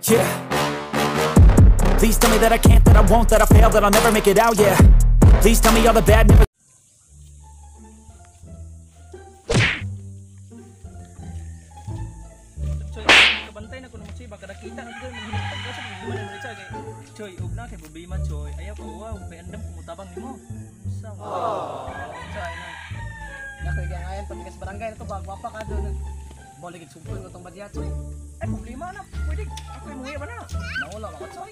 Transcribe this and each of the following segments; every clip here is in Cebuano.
Yeah. Please tell me that I can't, that I won't, that I fail, that I'll never make it out, yeah. Please tell me all the bad, never. Choy, kabantay na ko namo, Choy, baka nakita na ko maghilitag ka sa problema na mo, Choy. Kay Choy, ug na kay problema, Choy. Ayaw ko wow, kay andam ko mutabang nimo. Sa. Choy na. Nakoy gangayan patigas barangay na to ba gwapa ka doon. Bolig sugpon ko tong badya, Choy. Ay, problema na. Pwede ako imuhi ba na? Nawala ba ka, Choy?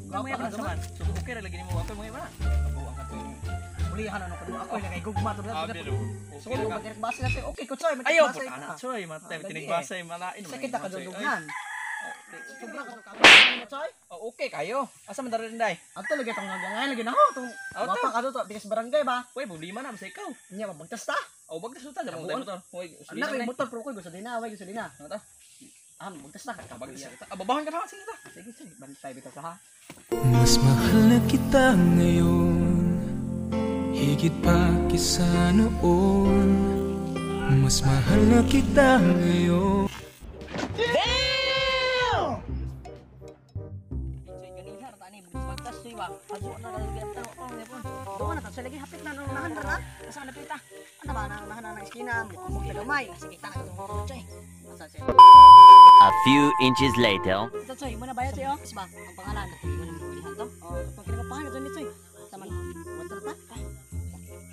Gwapa ka naman. So okay ra lagi nimo, ako imuhi ba na? Abuang ka, Choy. Ulihan ano ko ako nagay gugma to na. So Okay kung ra ka. magdirek base na, Choy. Okay ko, Choy, Ayaw base. po ana, Choy, matay Ah, lagi tinigbasa malain naman. Sakit ka Choy. dughan. Sobra ka ka, Choy. Oh, okay kayo. Asa man dara day? Ato lagi tong gangayan lagi na ho tong Ato. gwapa ka to tigas barangay ba. Uy, problema na sa ikaw. Nya mabagtas ta. Oh, bagtas ta sa Abuan. motor. Uy, Anak kay motor pero ko gusto din na, way gusto din na. Ano ta? Ah, mabagtas ta. Bagtas ta. Ah, babahan ka na, sige ta. Sige, Choy, bantay bitaw ka ha. Mas mahal na kita ngayon, higit pa kaysa noon. Mas mahal na kita ngayon. Choy, ganiha ra ta ani bagtas, Choy ba. Ato na lagi ang tao ko gyapon. Doon na ta, Choy, lagi hapit na nang unahan ra. Asa na pita? Ano ba na unahan na ng eskina, mo gamay. Sige ta na katong, Choy. Asa siya? A few inches later. Ito, Choy, mo na bayad, Choy, oh. Isba, ang pangalan. To. Oh, itong kinakapahan na ni Choy. Taman, wala ta.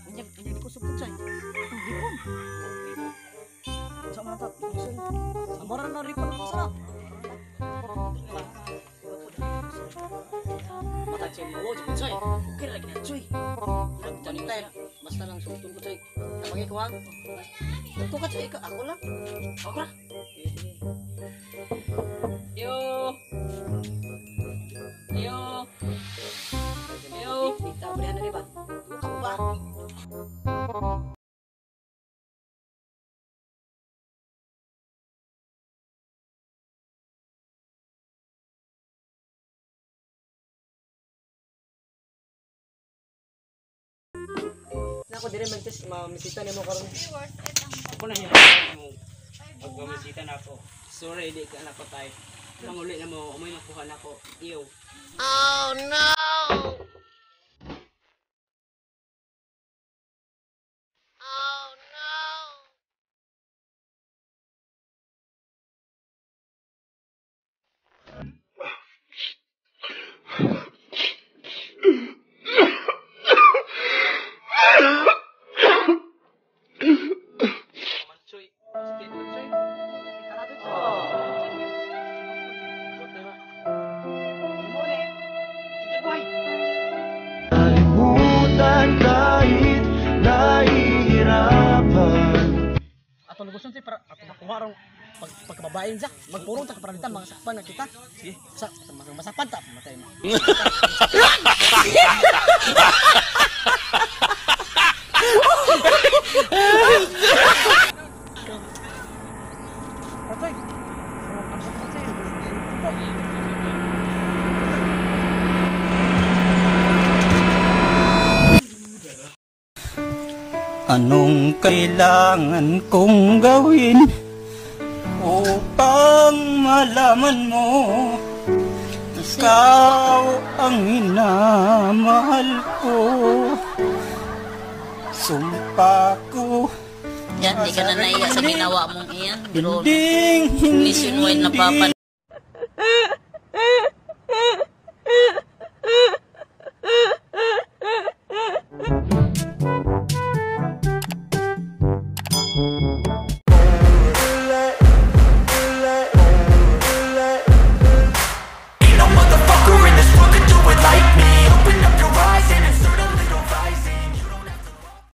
Unyag, unyag ko subton, Choy. Itong ripon. Sa mga ta, Choy. Ang mura na ripon ko sa. Mata, Choy, mo, Choy. Okay lagi na, Choy. Nagtantay. Basta lang subton ko, Choy. Tabangin ko, ha. Ito ka, Choy. Ako lang. Ako ra. Yo. Yo. Yo. Dita, berihan na di ba? Kamu ba? Nako dire magtes mamisita nimo karon. Ako na hinahangad mo. Pagpamisita na ako. Sorry, di ka na patay. Manguli na mo, amoy nakuha na ko. Iyo. Choy. Sige, Choy. Tara dito. Kalimutan kahit nahihirapan. Ato luguson say para ato makuha rong pag pagkababaen sa magpurong ta kaparalitan mga sakpan na kita. Sige, sa masakpan ta matay mo. Patay. Anong kailangan kong gawin upang malaman mo ikaw ang minamahal ko? Sumpa ko Yan, di ka na naiya sa ginawa mong iyan. Pero hinding hindi nationwide napapanood.